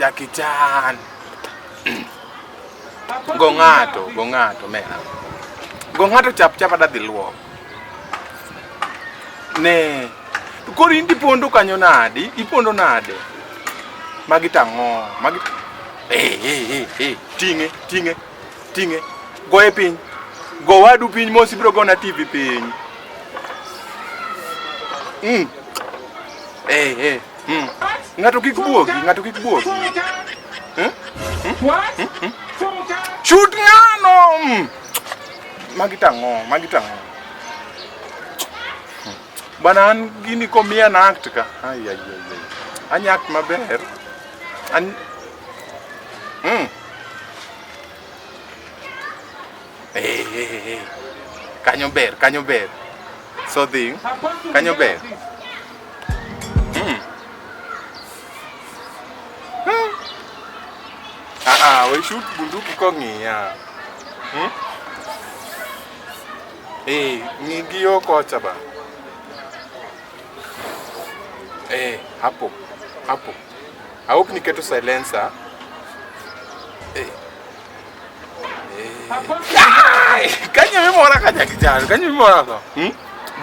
Jackie Chan. Go ng'ato, go ng'ato mera. Go ng'ato chap chap adadhi luok. Ne. To koro in ipondo kanyo nade? Ipondo nade? Magi tang'o? Magi Eh eh eh eh ting'e ting'e ting'e. Goye piny. Go wadu piny mos ibiro gona TV piny. Eh eh. Ng'ato kik buogi, ng'ato kik buogi. Hmm? Hmm? Hmm? Shoot ng'ano! Magi tang'o, magi tang'o. Bana an gini komiya na act ka. Ai ai ai ai. Anya act maber. An. Eh eh eh. Kanyo ber, kanyo ber. So thing, kanyo ber. Ah ah, we shoot bunduki kong'iya. Eh, ng'i gi yo kocha ba. Eh, hapo. Hapo. I hope niketo silencer. Eh. Eh. Ai, kanyo mimora ka Jackie Chan, kanyo mimora tho.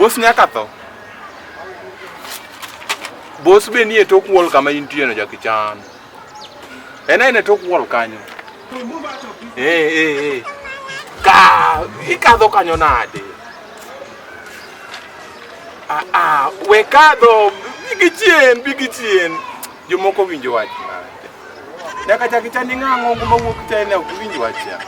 Boss nyaka tho. Boss be nie tok wall kama intie no Jackie Chan. En aena e tok wall kanyo. Eh eh eh. Ka ikadho kanyo nade? Ah ah, we kadho bigi chien, bigi chien. Jomoko winjo wach nade? Nyaka Jackie Chan ing'ang'o kuma wuok tene ok winj wach ya.